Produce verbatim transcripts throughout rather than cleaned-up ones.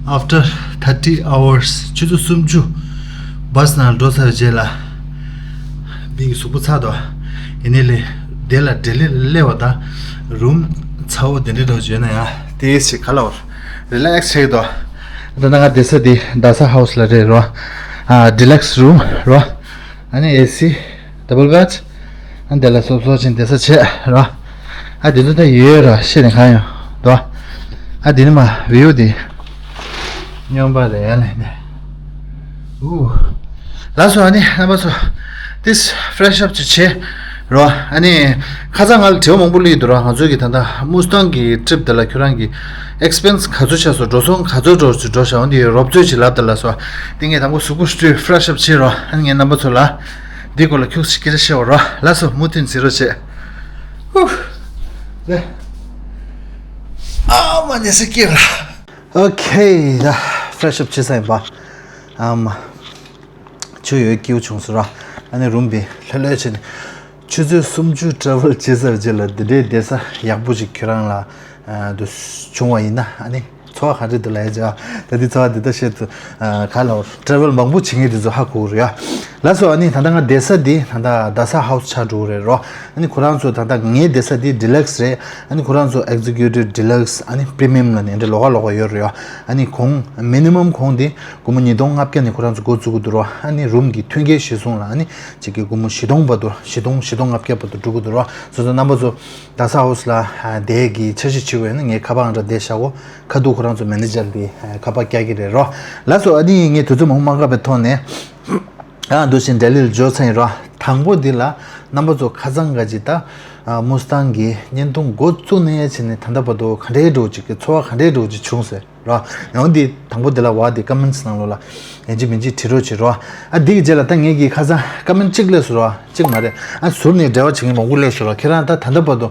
After thirty hours, ཆུ་ཚོད་སུམ་ཅུ་བྷ་སི་ནང་འགྲོ་ཚར་རྗེས་ལ། མིག་གཟུགས་པོ་ཚ་དོ། ཡིན་ནའི་ལས་དེ་ལ་བྲེལ་ལེ་སླེབས་པ་དང་། རུམ་ཚ་བོ་དེ་འདྲའི་འགྲོ་བརྗོད་ན་ཡང་དེ་ཞིག་ག་ལ་བར་རི་ལེག་སི་བྱེད་དོ། ད་ནང་ང་བསྡད་ས་དེ་རྡ་ས་ཧའུ་སི་ལ་རེད་རོ། ཨ་ཌི་ལེག་སི་རུམ་རོ། ཨ་ནི་ཨེ་སི། ཌབ་བལ་བེཌ། ཨ་དེ་ལ་སོབ་སོབ་ཅིག་བསྡད་ས་བྱས་རོ། ཨ་དེ་ཚོ་ད་ཡོད་ར་ཤེས་ནས་གང་ཡོད་དོ། ཨ་དེ་ནི་མ་བིའུ་དེ། སྨྱོན་པ་རེད་ཡ་ལས་ནས། ཨུ། ལགས་སོ། ཨ་ནི་རྣམ་པ་ཚོ། ཏིས་ཕེ་རེ་ཤི་ཨབ་ཅིག་བྱེད་རོ། ཨ་ནི་ཁ་སང་ང་ལ་དྲི་བ་མང་པོ་སླེབས་ཡོད་འདུག་ར། ང་ཚོའི་གི་ད་ལྟ་མུ་སི་ཏང་གི་ཊི་རིབ་དེ་ལ་ཁྱོད་རང་གི་ཨེག་སི་པེན་སི་ག་ཚོད་ཆགས་སོང་། འགྲོ་སོང་ག་ཚོད་འགྲོ་འགྲོ་བཞག་འོན་ཏེ་རོབ་ཚོད་ཅིག་ལབ་དང་ལགས་སོ། དེ་ངས་དང་པོ་གཟུགས་པོ་ཕེ་རེ་ཤི་ཨབ་བྱེད་རོ། ཨ་ནི་ངས་རྣམ་པ་ཚོ་ལ་འདིའི་སྐོར་ལ་ཁྱུག་ཅིག་སྐད་ཆ་བཤད་པ་རོ། ལགས་སོ། མུ་མཐུད་གཟིགས་རོགས་བྱེད། ཧུ། ལེ། ཨ་མ་ཉེ་ས་སྐྱེ་ར། ཨོ་ཁེ། ད་ཕེ་རེ་ཤི་ཨབ་བྱེད་ས་ཡིན་པ། ཨ་མ། ཆུ་ཡོད་སྐྱིད་པོ་བྱུང་སོང་ར། ཨ་ནི་རུམ་བི་ལྷོད་ལྷོད་བྱས་ནས། ཆུ་ཚོད་སུམ་ཅུ་ཊེ་རེ་ཝལ་བྱས་ཚར་རྗེས་ལ་འདི་འདྲའི་བསྡད་ས་ཡག་པོ་ཅིག་ཁྱོད་རང་ལ་ཨ་འདུག་བྱུང་བ་ཡིན་ན། ཨ་ནི་ཚོར་བ་ག་འདྲ་འདུག་ལབ་ཡ་ཅིག་ཨ། ད་འདི་ཚོར་བ་འདི་ལྟ་བཤད་དུ་ཨ་ག་ལ་ཊེ་རེ་ཝལ་མང་པོ་བྱེད་མཁན་དེ་ཚོ་ཧ་གོ་གི་རེད་ཡ། ལགས་སོ། ཨ་ནི་ད་ལྟ་ང་བསྡད་ས་འདི་ད་ལྟ་རྡ་ས་ཧའུ་སི་ཆགས་འགྲོ་གི་རེད་རོ། ཨ་ནི་ཁོ་རང་ཚོ་ད་ལྟ་ངའི་བསྡད་ས་འདི་ཌི་ལེག་སི་རེད། ཨ་ནི་ཁོ་རང་ཚོ་ཨེག་ཛི་ཀིའུ་ཊིབ་ཌི་ལེག་སི། ཨ་ནི་པི་རི་མི་ཡམ་ལབ་ནས་འདི་ལོགས་ཀ་ལོགས་ཀ་ཡོད་རེད་ཡ། ཨ་ནི་གོང་མི་ནི་མམ་གོང་འདི་སྒོར་མོ་ཉིས་སྟོང་ལྔ་བརྒྱ་ནས་ཁོ་རང་ཚོ་འགོ་བཙུགས་ཀྱི་འདུག་རོ། ཨ་ནི་རུམ་གྱི་མཐུན་རྐྱེན་གཞིར་བཟུང་ལ་ཨ་ནི་གཅིག་གི་སྒོར་མོ་བཞི་སྟོང་བར་དུ། བཞི་སྟོང་བཞི་སྟོང་ལྔ་བརྒྱ་བར་དུ་འགྲོ་གི་འདུག་རོ། སོ་སོ་རྣམ་པ་ཚོ་རྡ་ས་ཧའུ་སི་ལ་ཨ་བསྡད་ཀྱི་འཆར་གཞི་བྱེད་འོས་ན་ངའི་ཁ་པར་ཨང་གྲངས་འདིར་བཞག་གོ། ཁ་ཐུག་ཁོ་རང་ཚོ་མེ་ནེ་ཇར་འདི་ཨ་ཁ་པར་རྒྱག་གི་རེད་རོ། ལགས་སོ། ཨ་ནི་ངས་དུས་ཚོད་མང་པོ་མ་འགོར་བའི་ཐོག་ནས་ཨ་འདུག་བཞིན་ལྡི་ལི་ལ་འབྱོར་ཚར་ཡིན་རོ། དང་པོ་འདི་ལ་རྣམ་པ་ཚོ་ཁ་སང་ག་ཅིག་ད་ཨ་མུ་སི་ཏང་གི་བརྙན་ཐུང་འགོ་བཙུགས་ནས་བྱས་ནས་ད་ལྟ་བར་དུ་ག་འདྲའི་འགྲོ་ཅིག་གི་ཚོར་བ་ག་འདྲའི་འགྲོ་ཅིག་བྱུང་ཟེར་རོ། ཡང་འདི་དང་པོ་འདི་ལ་བ་འདི་ཀོ་མེན་ཊི་ནང་ལོགས་ལ་ཡིན་གཅིག་མིན་གཅིག་བྲིས་རོགས་བྱེད་རོ། ཨ་འདི་གི་རྗེས་ལ་ད་ངས་ཀྱི་ཁ་སང་ཀོ་མེན་ཊི་གཅིག་སླེབས་སོང་རོ། གཅིག་མ་རེད། ཨ་ཟུར་ནས་འབྲེལ་བ་བྱེད་མཁན་མང་པོ་སླེབས་སོང་རོ། ཁྱེད་རང་ད་ད་ལྟ་བར་དུ་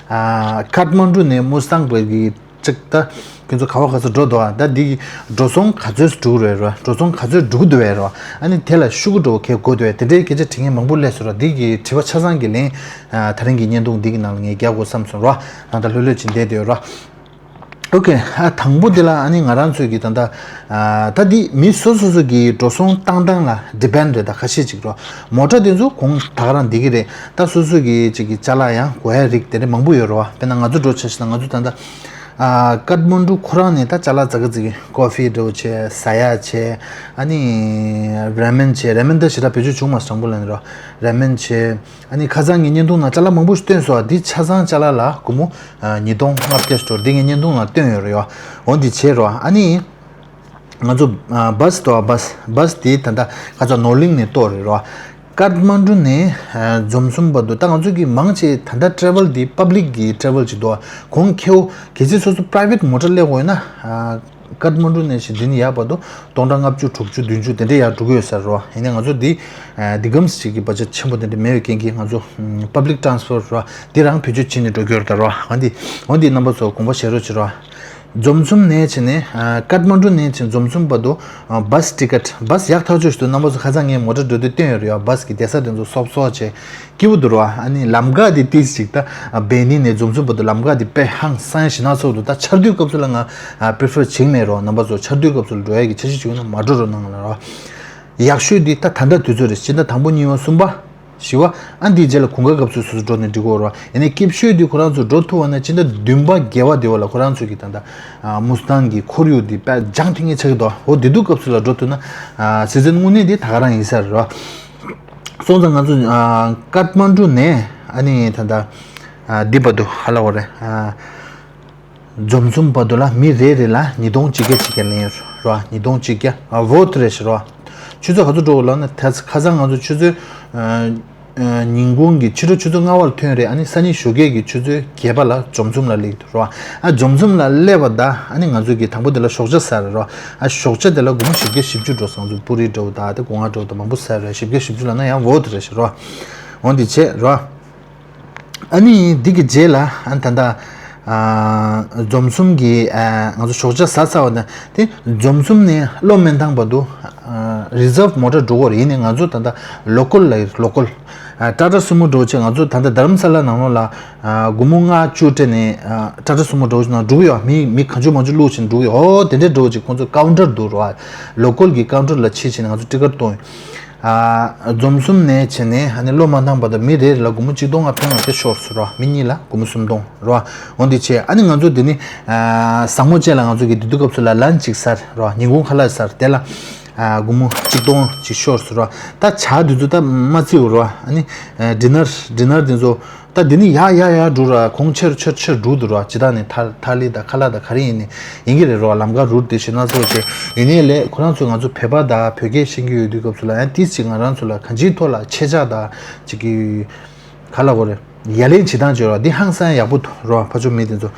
ཨ་ཀཏ་མན་ཌུ་ནས་མུ་སི་ཏང་བར་གྱི་གཅིག་ད་ཁྱོད་ཚོ་ག་བ་ག་ཚོད་འགྲོ་འདུག་ཨ། ད་འདི་འགྲོ་སོང་ག་ཚོད་འགྲོ་གི་རེད་རོ། འགྲོ་སོང་ག་ཚོད་འགྲོ་གི་འདུག་བས་རོ། ཨ་ནི་དེ་ལ་ཤོག་གུ་འགྲོ་གས་དགོས་འདུག་བས། དེ་འདྲའི་སྐད་ཆ་དྲི་མཁན་མང་པོ་སླེབས་སོང་རོ། འདི་གི་དྲི་བ་ཆ་ཚང་གི་ལན་ཨ་ད་རིང་གི་བརྙན་ཐུང་འདི་གི་ནང་ལ་ངས་རྒྱག་དགོས་བསམ་སོང་རོ། ད་ལྟ་ལྷོད་ལྷོད་ཅིག་བསྡད་བསྡད་ཡོད་རོ། ཨོ་ཁེ། ཨ་དང་པོ་འདི་ལ་ཨ་ནི་ང་རང་ཚོའི་གི་ད་ལྟ་ཨ་ད་འདི་མི་སོ་སོ་སོ་གི་འགྲོ་སོང་བཏང་སྟངས་ལ་ཌི་པེན་ཌི་རེད། ད་ཁ་ཤས་ཅིག་རོ། མོ་ཊ་དེ་ཚོ་གོང་ད་ག་རང་འདི་གི་རེད། ད་སོ་སོ་གི་ཅིག་གི་ཅ་ལག་ཡང་དགོས་ཡ་རིགས་དེ་འདྲ་མང་པོ་ཡོད་རོ། དཔེར་ན་ང་ཚོ་འགྲོ་ཆ་ཞིག་ན་ང་ཚོ་ད་ལྟ་ཨ་ཀཏ་མན་ཌུ་ཁོ་རང་ནས་ད་ཅ་ལག་ཙག་གི་ཙིག་གི་ཀོ་ཕི་འདྲ་བོ་བྱས། ཟ་ཡ་བྱས། ཨ་ནི་ར་མེན་བྱས། ར་མེན་ད་ཞེ་དྲག་བེད་སྤྱོད་བྱུང་མ་སོང་པོ་ལ་ནི་རོ། ར་མེན་བྱས། ཨ་ནི་ཁ་སང་ངས་བརྙན་ཐུང་ནང་ཅ་ལག་མང་པོ་ཞིག་བཏོན་སོང་། འདི་ཆ་ཚང་ཅ་ལག་ལ་སྒོར་མོ་ཨ་ཉིས་སྟོང་ལྔ་བརྒྱ་ཞིག་འགྲོ། འདི་ངས་བརྙན་ཐུང་ནང་བཏོན་ཡོད་རེད་ཡོ། འོ་འདི་བྱས་རོ། ཨ་ནི་ང་ཚོ་ཨ་བྷ་སི་འདུག་བྷ་སི། བྷ་སི་འདི་ད་ལྟ་ཁ་ཚ་ནོར་གླིང་ནས་གཏོགས་རེད་རོ། ཀཏ་མན་ཌུ་ནས་ཨ་འཛོམས་སོང་བར་དུ། ད་ང་ཚོ་གི་མང་ཆེ་ད་ལྟ་ཊེ་རེ་ཝལ་འདི་པབ་ལིག་གི་ཊེ་རེ་ཝལ་ཅིག་འདུག་གོང་ཁེ་པོ་གལ་སྲིད་སོ་སོ་པ་རའི་ཝེ་ཊི་མོ་ཊ་སླེབས་དགོས་ན་ཨ་ཀཏ་མན་ཌུ་ནས་བྱས་འདི་ནས་ཡར་བར་དུ་སྟོང་ཕྲག་ལྔ་བཅུ་དྲུག་ཅུ་བདུན་ཅུ་དེ་འདྲའི་ཡར་འགྲོ་གི་ཡོད་ས་རེད་རོ། ཡིན་ནའི་ང་ཚོ་འདི་ཨ་འདི་གམ་ཞིག་གི་བ་ཇེཊ་ཆེན་པོ་དེ་འདྲ་མེད་པའི་རྐྱེན་གྱིས་ང་ཚོ་པབ་ལིག་ཊ་རན་སི་པོར་ཊི་རོ། འདི་རང་བེད་སྤྱོད་བྱས་ནས་འགྲོ་གི་ཡོད་རེད་ད་རོ། འོ་འདི་འོ་འདི་རྣམ་པ་ཚོ་དགོངས་པ་བཞེས་རོགས་བྱེད་རོ། འཛོམས་སོང་ནས་བྱས་ནས་ཨ་ཀཏ་མན་ཌུ་ནས་བྱས་འཛོམས་སོང་བར་དུ་ཨ་བྷ་སི་ཊི་ཀེ་ཊི། བྷ་སི་ཡག་ཐག་ཆོད་ཞིག་འདུག་རྣམ་པ་ཚོ་ཁ་སང་ངས་མོ་ཊ་འགྲོ་དུས་བཏོན་ཡོད་རེད་ཡོ། བྷ་སི་གི་བསྡད་ས་དེ་ཚོ་སོབ་སོབ་བྱས། སྐྱིད་པོ་འདུག་རོ། ཨ་ནི་ལམ་ཁ་དེ་ཏིས་ཅིག་ད་ཨ་སྦན་ནི་ནས་འཛོམས་སོང་བར་དུ་ལམ་ཁ་དེ་དཔེ་ཧང་སང་ཞེ་ན་ཚོགས་འདུག་ད་ཆར་དུས་སྐབས་སུ་ལ་ང་ཨ་པི་རི་ཕར་བྱེད་ཀྱི་མེད་རོ། རྣམ་པ་ཚོ་ཆར་དུས་སྐབས་སུ་ལ་འགྲོ་ཡ་གི་འཆར་གཞི་བྱུང་ན་མ་འགྲོ་རོགས་གནང་ལ་རོ། ཡག་ཤོས་འདི་ད་ད་ལྟ་དུས་ཚོད་རེད། སྤྱི་ཟླ་དང་པོ་གཉིས་པ་གསུམ་པ་བཞི་པ། ཨ་འདིའི་རྗེས་ལ་དགུན་ཁ་སྐབས་སུ་སོ་སོ་འགྲོ་ནས་འགྲིག་གོ་རོ། ཡིན་ནའི་སྐྱིད་ཤོས་འདི་ཁོ་རང་ཚོ་འགྲོ་ཐུབ་པ་ན་སྤྱི་ཟླ་བདུན་པ་བརྒྱད་པ་དེ་བ་ལ་ཁོ་རང་ཚོ་གི་ད་ལྟ་ཨ་མུ་སི་ཏང་གི་ཁོར་ཡུག་འདི་དཔེ་ལྗང་ཐིང་ངེ་ཆགས་ཀྱི་འདུག་འོ་དེ་དུས་སྐབས་སུ་ལ་འགྲོ་ཐུབ་ན་ཨ་སི་ཛན་དངོས་གནས་འདི་ད་ག་རང་ཡིན་ས་རེད་རོ། སོང་ཙང་ང་ཚོ་ཨ་ཀཏ་མན་ཌུ་ནས་ཨ་ནི་ད་ལྟ་ཨ་འདི་བར་དུ་ཧ་ལ་བ་རེད་ཨ། འཛོམས་སོང་བར་དུ་ལ་མི་རེ་རེ་ལ་ཉིས་སྟོང་གཅིག་བརྒྱ་གཅིག་བརྒྱ་ལེན་ཡོད་རོ། ཉིས་སྟོང་གཅིག་བརྒྱ་ཨ་བོ་ཊི་རེད་ཤག་རོ། ཆུ་ཚོད་ག་ཚོད་འགྲོ་དགོས་ལབ་ན་ད་ཁ་སང་ང་ཚོ་ཆུ་ཚོད་ཨ་ཨ་ཉིན་གུང་གི་ཕྱི་དྲོ་ཆུ་ཚོད་ལྔ་པ་ལ་ཐོན་རེད། ཨ་ནི་སང་ཉིན་ཞོགས་ཀས་ཀྱི་ཆུ་ཚོད་བརྒྱད་པ་ལ་འཛོམས་སོང་ལ་སླེབས་འདུག་རོ། ཨ་འཛོམས་སོང་ལ་སླེབས་པ་ད་ཨ་ནི་ང་ཚོ་གི་དང་པོ་དེ་ལ་ཞོགས་ཇ་ཟ་རེད་རོ། ཨ་ཞོགས་ཇ་དེ་ལ་སྒོར་མོ་བཞི་བརྒྱ་བཞི་བཅུ་འགྲོ་སོང་། ང་ཚོ་པུ་རི་འདྲ་བོ་དང་དེ་སྒོ་ང་འདྲ་བོ་དང་མང་པོ་ཟ་རེད། བཞི་བརྒྱ་བཞི་བཅུ་ལབ་ན་ཡང་བོ་ཊི་རེད་ཤག་རོ། འོ་འདི་བྱས་རོ། ཨ་ནི་འདི་གི་རྗེས་ལ་ཨ་ད་ལྟ་ཨ་འཛོམས་སོང་གི་ཨ་ང་ཚོ་ཞོགས་ཇ་ཟ་ཚར་བ་དང་དེ་འཛོམས་སོང་ནས་གློ་སྨོན་ཐང་བར་དུ་ཨ་རི་ཛརབ་མོ་ཊ་འགྲོ་གི་རེད། ཡིན་ནའི་ང་ཚོ་ད་ལྟ་ལོ་ཀལ་ལ་ཡིན། ལོ་ཀལ་ ཨ། ཊ་ཊ་སུ་མོ་འདྲ་བོ་ཅིག་ང་ཚོ་ད་ལྟ་རྡ་རམ་ས་ལ་ནང་ལོགས་ལ། ཨ། སྒོར་མོ་ལྔ་བཅུ་སྤྲད་ནས། ཨ། ཊ་ཊ་སུ་མོ་འདྲ་བོ་ཅིག་ནང་འགྲོ་གི་ཡོད། མི་མི་གང་བྱུང་མང་བྱུང་བླུགས་བྱས་འགྲོ་གི་ཡོད། འོ་དེ་འདྲའི་འདྲ་བོ་ཅིག་ཁོང་ཚོ་ཀའུན་ཊར་འདུག་རོ། ལོ་ཀལ་གྱི་ཀའུན་ཊར་ལ་ཕྱིན་བྱས་ནས་ང་ཚོ་ཊི་ཀེ་ཊི་གཏོང་ཡོད། ཨ། འཛོམས་གསུམ་ནས་བྱས་ནས་ཨ་ནི་གློ་མ་མཐང་བར་དུ་མི་རེ་རེ་ལ་སྒོར་མོ་གཅིག་སྟོང་ལྔ་བརྒྱ་ལྔ་བརྒྱ་ཤོར་སོང་རོ། མི་གཉིས་ལ་སྒོར་མོ་སུམ་སྟོང་རོ། འོ་འདི་བྱས་ཨ་ནི་ང་ཚོ་དེ་ནི། ཨ། ཟ་མོ་ཅན་ལ་ང་ཚོ་གི་དེ་དུས་སྐབས་སུ་ལ་ལན་ཅིག་ཟེར་རོ། ཉིན་གུང་ཁ་ལག་ཟེར་དེ་ལ། ཨ། སྒོར་མོ་གཅིག་སྟོང་ཅིག་ཤོར་སོང་རོ། ད་ཇ་དེ་ཚོ་ད་མ་བརྩིས་རོ། ཨ་ནི། ཨ། ཌི་ནར་ཌི་ནར་དེ་ཚོ། ད་འདི་ནི་ཡ་ཡ་ཡ་འགྲོ་ར། གོང་ཆེར་ཆེར་ཆེར་འགྲོ་འདུག་ར། ཇི་ལྟར་ནི་ཐ་ཐ་ལི་དང་ཁ་ལག་དང་ག་རེ་ཡིན་ནི་ཡིན་གྱི་རེད་རོ། ལམ་ཁ་རུལ་དེ་ཞེ་ན་སོགས་བྱས་ཡིན་ནའི་ལས་ཁོ་རང་ཚོས་ང་ཚོ་བོད་པ་དང་བོད་སྐད་ཤེས་ཀྱི་ཡོད་དུས་སྐབས་སུ་ལ་ཡང་ཏིས་ཅིག་ང་རང་ཚོ་ལ་གང་ཅིའི་ཐོག་ལ་ཆེ་ཆག་དང་ཅིག་གི་ག་ལ་གོ་རེད། ཡ་ལན་བྱེད་སྟངས་བྱོས་རོ། འདི་ཧང་སང་ཡག་པོ་འདུག་རོ། ཕ་ཆོ་མི་དེ་ཚོ།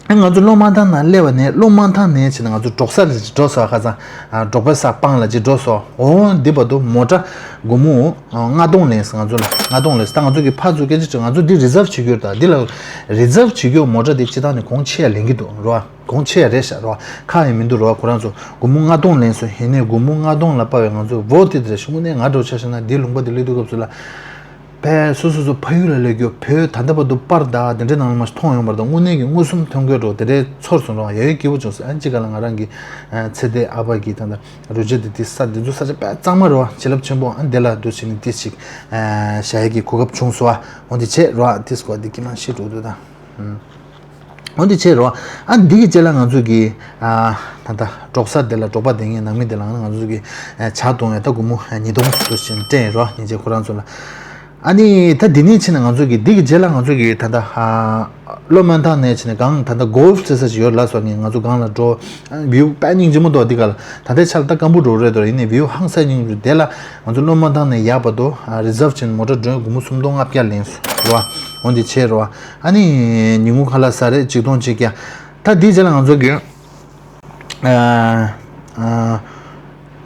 ཨ། ང་ཚོ་གློ་མ་མཐང་ནང་སླེབས་པ་ནས་གློ་མ་མཐང་ནས་བྱས་ན་ང་ཚོ་འབྲོག་ས་ལ་ཅིག་འགྲོ་སོང་། ཁ་སང་། ཨ། འབྲོག་པའི་ས་སྤང་ལ་ཅིག་འགྲོ་སོང་། འོ་འདི་བར་དུ་མོ་ཊ་སྒོར་མོ་ལྔ་སྟོང་ལེན་སོང་། ང་ཚོ་ལ་ལྔ་སྟོང་ལེན་སོང་། ད་ང་ཚོ་གི་ཕར་ཚུར་སྐད་ཆ་དྲིས། ང་ཚོ་འདི་རི་ཛརབ་བྱེད་རྒྱུ་རེད། ད་འདི་ལ་རི་ཛརབ་བྱེད་རྒྱུ་མོ་ཊ་འདི་སྤྱིར་བཏང་ནས་གོང་ཆེ་ཡ་ལེན་གྱི་འདུག་རོ། གོང་ཆེ་ཡ་རེད་ཤག་རོ། ཁག་ཡང་མི་འདུག་རོ། ཁོ་རང་ཚོ་སྒོར་མོ་ལྔ་སྟོང་ལེན་སོང་། ཡིན་ནའི་སྒོར་མོ་ལྔ་སྟོང་ལ་དཔག་པའི་ང་ཚོ་བོ་དེ་དེ་རེད། ཤུ་མོ་ནས་ང་འགྲོ་ཆ་བཞག་ན་འདི་ལུང་པ་འདི་སླེབས་དུས་སྐབས་སུ་ལ། པས་སོ་སོ་སོ་ཕ་ཡུལ་ལ་སླེབས་རྒྱུ། བོད་ད་ལྟ་བར་དུ་པར་དང་དེ་འདྲའི་ནང་ལ་མ་མཐོང་ཡོང་བར་དང་། དངོས་གནས་ཀྱི་མངོན་སུམ་མཐོང་གི་འགྲོ། དེ་འདྲའི་ཚོར་སོང་རོ། ཡ་ཡོད་སྐྱིད་པོ་བྱུང་སོང་། ཨ་ནི་གཅིག་ག་ལ་ང་རང་གི་ཨ་ཚེ་འདས་ཨ་ཕ་གི་ད་ལྟ་རུ་ཇ་དེ་དེ་ས་དེ་ཚོ་ས་ཆ་དཔེ་གཙང་མ་རེད་བ། བྱིན་རླབས་ཆེན་པོ། ཨ་ནི་དེ་ལ་འདུག་བྱས་ནས་དེ་ཅིག་ཨ་བཞག་ཡས་ཀྱི་གོ་སྐབས་བྱུང་སོང་བ། འོ་འདི་བྱས་རོ། ཨ་དེ་སྐོར་འདི་ཀི་མ་ཤེས་འགྲོ་འདུག་ད། ཨུམ། འོ་འདི་བྱས་རོ། ཨ་འདི་གི་རྗེས་ལ་ང་ཚོ་གི་ཨ་ད་ལྟ་འབྲོག་ས་དེ་ལ་འབྲོག་པ་དེ་ངའི་ནང་མི་དེ་ལ་ང་ཚོ་གི་ཨ་ཇ་བཏུང་ཡས་ད་སྒོར་མོ་ཨ་ཉིས་སྟོང་ཙམ་ཞིག་སྤྲད་རོ། ཉིན་རྗེས་ཁོ་རང་ཚོ་ལ། ཨ་ནི་ད་འདི་ནས་ཕྱིན་ན་ང་ཚོ་གི་འདི་གི་རྗེས་ལ་ང་ཚོ་གི་ད་ལྟ་ཨ་གློ་མ་མཐའ་ནས་ཕྱིན་ན་སྒང་ད་ལྟ་གོལ་ཕ་རྩེ་ས་ཞིག་ཡོད་ལ་སོགས་ནས་ང་ཚོ་སྒང་ལ་འགྲོ། ཨ་བིའུ་དཔེ་སྙིང་རྗེ་མོ་འདུག་འདི་ག་ལ། ད་ལྟའི་ཆར་ད་སྐམ་པོ་འགྲོ་རེད་དོ། ཡིན་ནའི་བིའུ་ཧང་སང་སྙིང་རྗེ། དེ་ལ་ང་ཚོ་གློ་མ་མཐའ་ནས་ཡར་བར་དུ་ཨ་རི་ཛརབ་བྱས་ནས་མོ་ཊ་འགྲོ་ཡས་སྒོར་མོ་སུམ་སྟོང་ལྔ་བརྒྱ་ལེན་སོང་རོ། འོ་འདི་བྱས་རོ། ཨ་ནི་ཉིན་གུང་ཁ་ལག་ཟ་རེས་ཆིག་སྟོང་ཆིག་བརྒྱ། ད་འདིའི་རྗེས་ལ་ང་ཚོ་གི་ཨ་ཨ་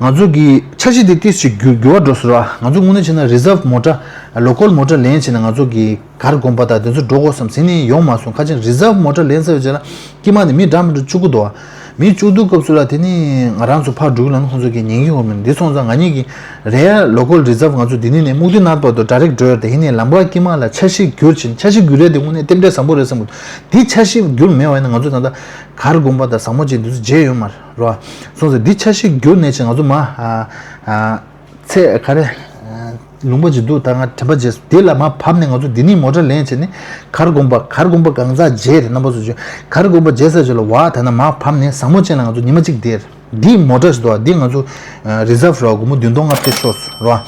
ང་ཚོ་གི་འཆར་གཞི་འདི་ཏིས་ཅིག་འགྱུར་འགྱུར་བ་འགྲོ་སོང་ར། ང་ཚོ་དངོས་གནས་བྱས་ན་རི་ཛརབ་མོ་ཊ་ལོ་ཀལ་མོ་ཊ་ལེན་བྱས་ན་ང་ཚོ་གི་གར་དགོན་པ་དང་དེ་ཚོ་འགྲོ་དགོས་བསམ་ཟིན་ནས་ཡོང་མ་སོང་། ཁ་ཅིག་རི་ཛརབ་མོ་ཊ་ལེན་ཚར་བའི་རྗེས་ལ་དཀྱིལ་མ་ནས་མི་འདྲ་མི་འདྲ་བཅུག་གི་འདུག་མི་བཅུག་དུས་སྐབས་སུ་ལ་དེ་ནི་ང་རང་ཚོ་ཕར་འགྲོ་གི་ལ་ནི་ཁོང་ཚོ་གི་ཉན་གི་ཡོད་མིན། འདི་སོང་ཙང་ང་གཉིས་ཀྱི་རེད་ལོ་ཀལ་རི་ཛརབ་ང་ཚོ་འདི་ནི་ནས་སྨུག་སྡེ་ནག་བར་དུ་ཌའི་རེག་འགྲོ་ཡོད་དེ། ཡིན་ནའི་ལམ་ཁ་དཀྱིལ་མ་ལ་འཆར་གཞི་བསྒྱུར་ཕྱིན། འཆར་གཞི་བསྒྱུར་རེད་དེ་དངོས་གནས་རྟེན་འབྲེལ་བཟང་པོ་རེད་བསམ་གི་འདུག་འདི་འཆར་གཞི་བསྒྱུར་མེད་པ་ཡིན་ན་ང་ཚོ་ད་ལྟ་གར་དགོན་པ་དང་ཟབ་མོ་ཅན་འདི་ཚོ་མཇལ་ཡོད་མ་རེད་རོ། སོང་ཙང་འདི་འཆར་གཞི་བསྒྱུར་ནས་ཅིག་ང་ཚོ་མ་ཨ་ཨ་ཚེ་ག་རེ་ཨ་ལུང་པ་ཅིག་འདུག་ད་ང་དྲན་པ་བརྗེད་སོང་། འདི་ལ་མ་བབས་ནས་ང་ཚོ་འདི་ནས་མོ་ཊ་ལེན་བྱས་ནས་གར་དགོན་པ་གར་དགོན་པ་གང་ཟག་མཇལ་རེད། རྣམ་པ་ཚོ་བྱོས། གར་དགོན་པ་མཇལ་ས་ཅིག་ལ་བ་ད་ན་མ་བབས་ནས་ཟབ་མོ་ཅན་ལ་ང་ཚོ་ཉི་མ་གཅིག་བསྡད་རེད། འདི་མོ་ཊ་ཞིག་འདུག་འདི་ང་ཚོ་ཨ་རི་ཛརབ་རོ། སྒོར་མོ་བདུན་སྟོང་ལྔ་བརྒྱ་ཤོར་སོང་རོ།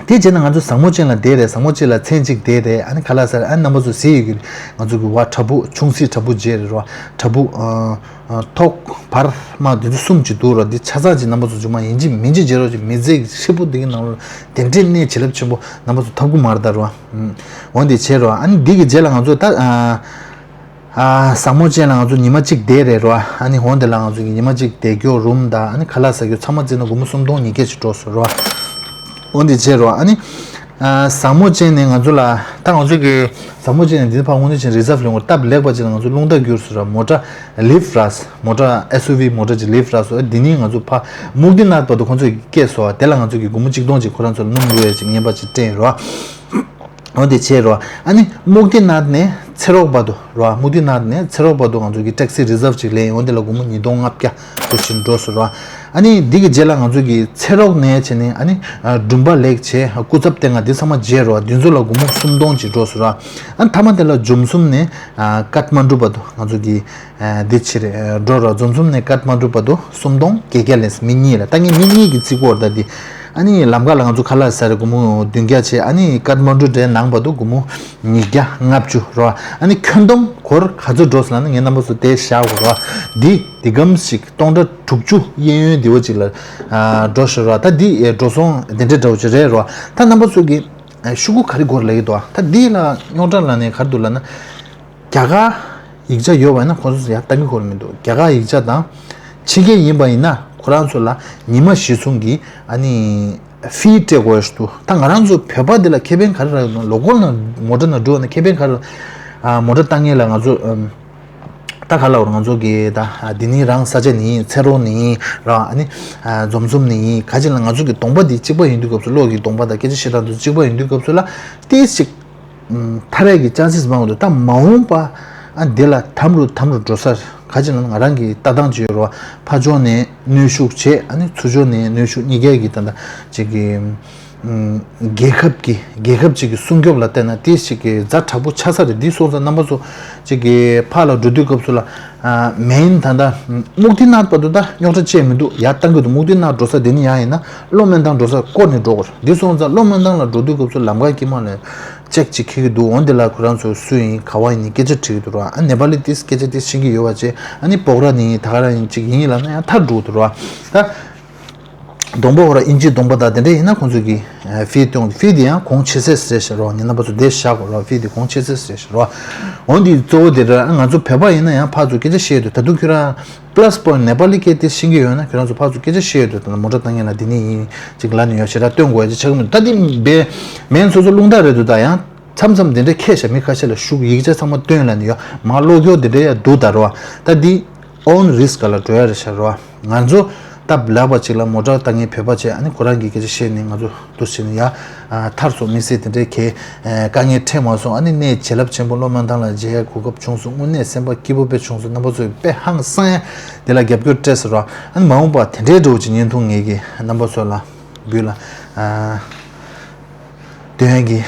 དེ་བྱས་ན་ང་ཚོ་ཟབ་མོ་ཅན་ལ་བསྡད་རེད། ཟབ་མོ་ཅན་ལ་མཚན་གཅིག་བསྡད་རེད། ཨ་ནི་ཁ་ལག་ཟ་རེད། ཨ་ནི་རྣམ་པ་ཚོ་གཟིགས་ཡོད་ཀྱི་རེད། ང་ཚོ་གི་བ་བྲག་ཕུག་ཆུང་སྲིད་བྲག་ཕུག་མཇལ་རེད་རོ། བྲག་ཕུག་ཨ་ཨ་ཐོག་བར་དམར་དེ་ཚོ་གསུམ་གྱི་འདུག་རོ། འདི་ཆ་ཚང་གཅིག་རྣམ་པ་ཚོ་མཇུག་མ་ཡིན་གཅིག་མིན་གཅིག་མཇལ་རོགས་གྱིས། མི་ཚེ་གི་ཧྲིལ་པོ་འདི་གི་ནང་ལོགས་དེ་འདྲའི་གནས་བྱིན་རླབས་ཆེན་པོ་རྣམ་པ་ཚོ་ཐོབ་ཀྱི་མ་རེད་ད་རོ། ཨ་འོ་འདི་བྱས་རོ། ཨ་ནི་འདི་གི་རྗེས་ལ་ང་ཚོ་ད་ཨ་ཨ་ཟབ་མོ་ཅན་ལ་ང་ཚོ་ཉི་མ་གཅིག་བསྡད་རེད་རོ། ཨ་ནི་འོ་འདི་ལ་ང་ཚོ་གི་ཉི་མ་གཅིག་བསྡད་རྒྱུ་རུམ་དང་ཨ་ནི་ཁ་ལག་ཟ་རྒྱུ་ཚང་མ་བརྩིས་ན་སྒོར་མོ་སུམ་སྟོང་ཉིས་བརྒྱ་ཅིག་འགྲོ་སོང་རོ། འོ་འདི་བྱས་རོ། ཨ་ནི་ཨ་ཟབ་མོ་ཅན་ནས་ང་ཚོ་ལ་ད་ང་ཚོ་གི་ཟབ་མོ་ཅན་ནས་འདི་ཕར་དངོས་གནས་ཅན་རི་ཛརབ་ལེན་དགོས། སྟབས་ལེགས་པ་ཅིག་ལ་ང་ཚོ་རླུང་རྟ་བསྒྱུར་སོང་ར། མོ་ཊ་ལིཕ་རག་སོང་། མོ་ཊ་ཨེས་ཡུ་ཝི་མོ་ཊ་ཅིག་ལིཕ་རག་སོང་། འདི་ནི་ང་ཚོ་ཕར་སྨུག་སྡེ་ནག་བར་དུ་ཁོང་ཚོས་སྐྱེལ་སོང་བ། དེ་ལ་ང་ཚོ་གི་སྒོར་མོ་གཅིག་སྟོང་ཅིག་ཁོ་རང་ཚོ་ལ་སྣུམ་བླུགས་ཡས་ཅིག་རྔན་པ་ཅིག་སྤྲད་རོ། འོ་དེ་བྱས་རོ། ཨ་ནི་སྨུག་སྡེ་ནག་ནས་ཚེ་རོག་བར་དུ་རོ། སྨུག་སྡེ་ནག་ནས་ཚེ་རོག་བར་དུ་ང་ཚོ་གི་ཊེག་སི་རི་ཛརབ་ཅིག་ལེན། འོ་དེ་ལ་སྒོར་མོ་ཉིས་སྟོང་ལྔ་བརྒྱ་དུ་ཕྱིན་འགྲོ་སོང་རོ། ཨ་ནི་འདི་གི་རྗེས་ལ་ང་ཚོ་གི་ཚེ་རོག་ནས་བྱས་ནས་ཨ་ནི་ཨ་འབྲུམ་པ་ལེགས་བྱས་སྐུ་ཚབ་བསྟན་ལྔ་འདི་ཚང་མ་མཇལ་རོ། འདི་ཚོ་ལ་སྒོར་མོ་སུམ་སྟོང་ཅིག་འགྲོ་སོང་རོ། ཨ་ནི་མཐའ་མ་དེ་ལ་འཛོམས་གསུམ་ནས་ཨ་ཀཏ་མན་ཌུ་བར་དུ་ང་ཚོ་གི་ཨ་འདི་ཕྱིར་ཨ་འགྲོ་རོ། འཛོམས་གསུམ་ནས་ཀཏ་མན་ཌུ་བར་དུ་སུམ་སྟོང་བརྒྱད་བརྒྱ་ལེན་སོང་། མི་གཉིས་ལ། ད་ངས་མི་གཉིས་ཀྱི་རྩིས་སྐོར་ད་འདི། ཨ་ནི་ལམ་ཁ་ལ་ང་ཚོ་ཁ་ལག་ཟ་རེས་སྒོར་མོ་བདུན་བརྒྱ་བྱས། ཨ་ནི་ཀཏ་མན་ཌུ་འདྲའི་ནང་བར་དུ་སྒོར་མོ་ཉིས་བརྒྱ་ལྔ་བཅུ་རོ། ཨ་ནི་ཁྱོན་བསྡོམས་སྒོར་ག་ཚོད་འགྲོ་སོང་ལབ་ན་ངས་རྣམ་པ་ཚོ་དེ་བཞག་དགོས་རོ། འདི་འདི་གམ་ཞིག་སྟོང་ཕྲག་དྲུག་ཅུ་གཡས་གཡོན་འདི་བོ་ཅིག་ལ་ཨ་འགྲོ་ཤོར་རོ། ད་འདི་ཨེ་འགྲོ་སོང་དེ་འདྲའི་འདྲ་བོ་ཅིག་རེད་རོ། ད་རྣམ་པ་ཚོ་གི་ཨ་ཤོག་གུ་ག་རེ་དགོས་ལབ་ཀྱི་འདུག་ཨ་ད་འདི་ལ་རྙོག་དྲ་ལབ་ནས་ག་རེ་འདུག་ལབ་ན། རྒྱ་གར་ཡིག་ཆ་ཡོད་པ་ཡིན་ན་ཁོང་ཚོས་ཡར་བཏང་གི་ཁོ་རང་མི་འདུག་རྒྱ་གར་ཡིག་ཆ་དང་ཕྱི་རྒྱལ་ཡིན་པ་ཡིན་ན་ཁོ་རང་ཚོ་ལ་ཉི་མ་གཞི་བཟུང་གི་ཨ་ནི་ཕི་སྤྲད་དགོས་ཞིག་འདུག་ད་ང་རང་ཚོ་བོད་པ་འདི་ལ་ཁེ་ཕན་ག་རེ་རག་ཡོད་ན། ལོ་ཀལ་ནང་མོ་ཊ་ནང་འགྲོ་ན་ཁེ་ཕན་ག་རེ་རག་ཨ་མོ་ཊ་བཏང་མཁན་ལ་ང་ཚོ་ཨམ། ད་ག་ལ་བར་ང་ཚོ་གི་ད་འདི་ནི་རང་ས་ཆ་ནི་ཚེ་རོགས་ནི་ར་ཨ་ནི་འཛོམས་འཛོམས་ནི་ག་ཅི་ལ་ང་ཚོ་གི་གདོང་པ་འདི་གཅིག་པ་ཡིན་དུས་སྐབས་སུ་བློ་གི་གདོང་པ་དང་སྐད་ཆ་བཤད་སྟངས་འདི་གཅིག་པ་ཡིན་དུས་སྐབས་སུ་ལ་ཏིས་ཅིག་ཐར་ཡས་ཀྱི་ཅན་སིས་མང་བ་འདུག་ད་མ་འོངས་པ་ཨ་འདི་ལ་དམ་རུ་དམ་རུ་འགྲོ་སར་ག་ཅི་ལ་ང་རང་གི་ལྟ་སྟངས་ཅིག་ཡོད་ར་ཕ་ཕྱོགས་ནས་གནོན་ཤུགས་བྱས་ཨ་ནི་ཚུར་ཕྱོགས་ནས་གནོན་ཤུགས་གཉིས་ཀའི་གི་ད་ལྟ་ཅིག་གི་རྒྱལ་ཁབ་ཀྱི་རྒྱལ་ཁབ་ཅིག་གི་སྲུང་སྐྱོབ་ལ་བལྟས་ན་དེ་ཞིག་གི་ཛ་དྲག་པོ་ཆགས་ས་རེད། འདི་སོང་ཙང་རྣམ་པ་ཚོ་ཅིག་གི་ཕར་ལ་འགྲོ་དུས་སྐབས་སུ་ལ་མེན་ད་ལྟ་སྨུག་ཏི་ནག་བར་དུ་ད་རྙོག་དྲ་བཅས་མི་འདུག་ཡར་བཏང་གི་འདུག་སྨུག་ཏི་ནག་འགྲོ་ས་དེ་ནི་ཡང་ཡིན་ན་གློ་སྨོན་ཐང་འགྲོ་ས་བསྐོར་ནས་འགྲོ་དགོས་རེད། འདི་སོང་ཙང་གློ་སྨོན་ཐང་ལ་འགྲོ་དུས་སྐབས་སུ་ལམ་ཁ་དཀྱིལ་མ་ལ་ཅེག་ཅིག་འཁྱེར་གྱི་འདུག་འོན་ཏེ་ལ་ཁོ་རང་ཚོ་སུ་ཡིན་ག་བ་ཡིན་ནི་སྐད་ཆ་དྲིས་ཀྱི་འདུག་ར། ཨ་ནེ་པ་ལི་ཏིས་སྐད་ཆ་ཏིས་ཤེས་ཀྱི་ཡོད་པ་བྱས་ཨ་ནི་སྤོག་ར་ནི་ད་ག་རང་ཡིན་ཅིག་ཡིན་ལབ་ན་ཡང་ཐར་འགྲོ་གི་འདུག་ར། ད། གདོང་པ་འོ་ར་ཨིན་ཇི་གདོང་པ་དང་དེ་འདྲ་ཡིན་ན་ཁོང་ཚོ་གི་ཕི་སྟོན་ཕི་དེ་ཡང་གོང་ཆེ་ཤོས་རེད་ཤག་རོ། ངས་རྣམ་པ་ཚོ་དེ་བཞག་གོ་རོ། ཕི་དེ་གོང་ཆེ་ཤོས་རེད་ཤག་རོ། འོན་ཏེ་གཙོ་བོ་དེ་ར་ང་ཚོ་བོད་པ་ཡིན་ན་ཡང་ཕར་ཚུར་སྐད་ཆ་བཤད་འདུག་ད་དུང་ཁྱོད་རང་plus point ནེ་པ་ལི་སྐད་དེ་ཤེས་ཀྱི་ཡོད་ན་ཁྱོད་རང་ཚོ་ཕར་ཚུར་སྐད་ཆ་བཤད་འདུག་ད་མོ་ཊ་བཏང་མཁན་ལ་དེ་ནས་ཡིན་ཅིག་ལ་ནི་ཡོད་ཞེ་དྲག་སྟོན་དགོས་ཡ་ཅིག་ཆགས་ཀྱི་མི་འདུག་ད་དེ་བས་མེན་སོ་སོ་རླུང་རྟ་རེད་འདུག་ད་ཡང་། མཚམས་མཚམས་དེ་འདྲའི་ཁྱད་བཞག་མི་ཁ་ཤས་ལ་ཤུགས་ཡིག་ཆ་ཚང་མ་སྟོན་ལ་ནི་ཡོད་མ་བློ་སྐྱོ་དེ་འདྲའི་ཡ་འདུག་ད་རོ། ད་འདི་own risk ལ་འགྲོ་ཡ་རེད་ཤག་རོ། ང་ཚོ་སྟབས་ལེགས་པ་ཅིག་ལ་མོ་ཊ་བཏང་མཁན་བོད་པ་བྱས་ཨ་ནི་ཁོ་རང་གི་སྐད་ཆ་བཤད་ནས་ང་ཚོ་འདུག་བྱས་ནས་ཡ་ཐར་སོང་། མི་སེར་དེ་འདྲའི་གས་དཀའ་ངལ་འཕྲད་མ་སོང་། ཨ་ནི་གནས་བྱིན་རླབས་ཆེན་པོ་གློ་སྨོན་ཐང་ལ་མཇལ་ཡ་གོ་སྐབས་བྱུང་སོང་། དངོས་གནས་སེམས་པ་སྐྱིད་པོ་དཔེ་བྱུང་སོང་། རྣམ་པ་ཚོས་དཔེ་ཧང་སང་ཡ་དེ་ལ་རྒྱབ་སྐྱོར་སྤྲད་ཟེར་རོ། ཨ་ནི་མ་འོངས་པ་དེ་འདྲའི་འདྲ་བོ་ཅིག་བརྙན་ཐུང་ངེད་ཀྱིས་རྣམ་པ་ཚོ་ལ་འབུལ་ལ། སྟོན་གྱི་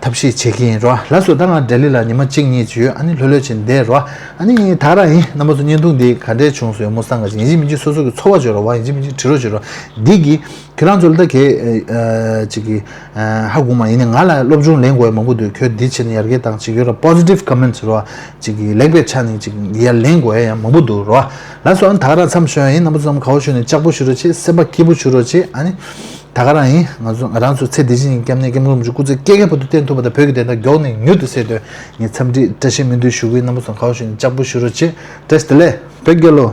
ཐབས་ཤེས་བྱེད་ཀྱི་ཡིན་རོ། ལགས་སོ། ད་ང་ལྡི་ལི་ལ་ཉི་མ་གཅིག་གཉིས་ཅིག་ཡོད། ཨ་ནི་ལྷོད་ལྷོད་ཅིག་བསྡད་རོ། ཨ་ནི་ད་ར་ཡིན་རྣམ་པ་ཚོ་བརྙན་ཐུང་འདི་ག་འདྲས་བྱུང་སོང་ཡོད་མོ་བསམ་ག་ཅིག་ཡིན་གཅིག་མིན་གཅིག་སོ་སོ་གི་ཚོར་བ་བརྗོད་རོ་བ། ཡིན་གཅིག་མིན་གཅིག་བྲིས་རོགས་བྱེད་རོ། འདི་གི་ཁྱེད་རང་ཚོ་ལ་ད་གས་ཅིག་གི་ཧ་གོ་མ་ཡིན་ནི་ང་ལ་སློབ་སྦྱོང་ལེན་དགོས་ཡ་མང་པོ་འདུག་ཁྱོད་འདི་བྱས་ནས་ཡར་རྒྱས་བཏང་ཅིག་ཡོད་ར། positive comments རོ། ཅིག་གི་ལེགས་པའི་ཆ་ནས་ཅིག་ཡར་ལེན་དགོས་ཡ་ཡང་མང་པོ་འདུག་རོ། ལགས་སོ། ཨ་ནི་ད་ག་རང་མཚམས་ཞོན་ཡ་ཡིན། རྣམ་པ་ཚོ་ཚང་མ་དགའ་བོ་བྱུང་ནས་ལྕགས་པོ་བཞུ་རོགས་བྱེད། སེམས་པ་སྐྱིད་པོ་བྱུང་རོགས་བྱེད། ཨ་ནི། ད་ག་རང་ཡིན། ང་ཚོ་ང་རང་ཚོ་ཚེ་འདི་ཕྱི་གཉིས་སྐྱབས་གནས་སྐྱབས་མགོན་རིན་པོ་ཆེ་སྐུ་ཚེ་བསྐལ་བརྒྱའི་བར་དུ་བརྟན་ཐུབ་པ་དང་བོད་ཀྱི་བདེན་མཐའ་མགྱོགས་ནས་མྱུར་དུ་གསལ་དོན་ངས་འཚམས་འདྲི་བཀྲ་ཤིས་སྨོན་འདུན་ཞུ་གི་ཡིན། རྣམ་པ་ཚོ་གང་བ་ཞུ་ནས་ལྕགས་པོ་ཞུ་རོགས་བྱེད། བཀྲ་ཤིས་བདེ་ལེགས། བོད་རྒྱལ་ལོ།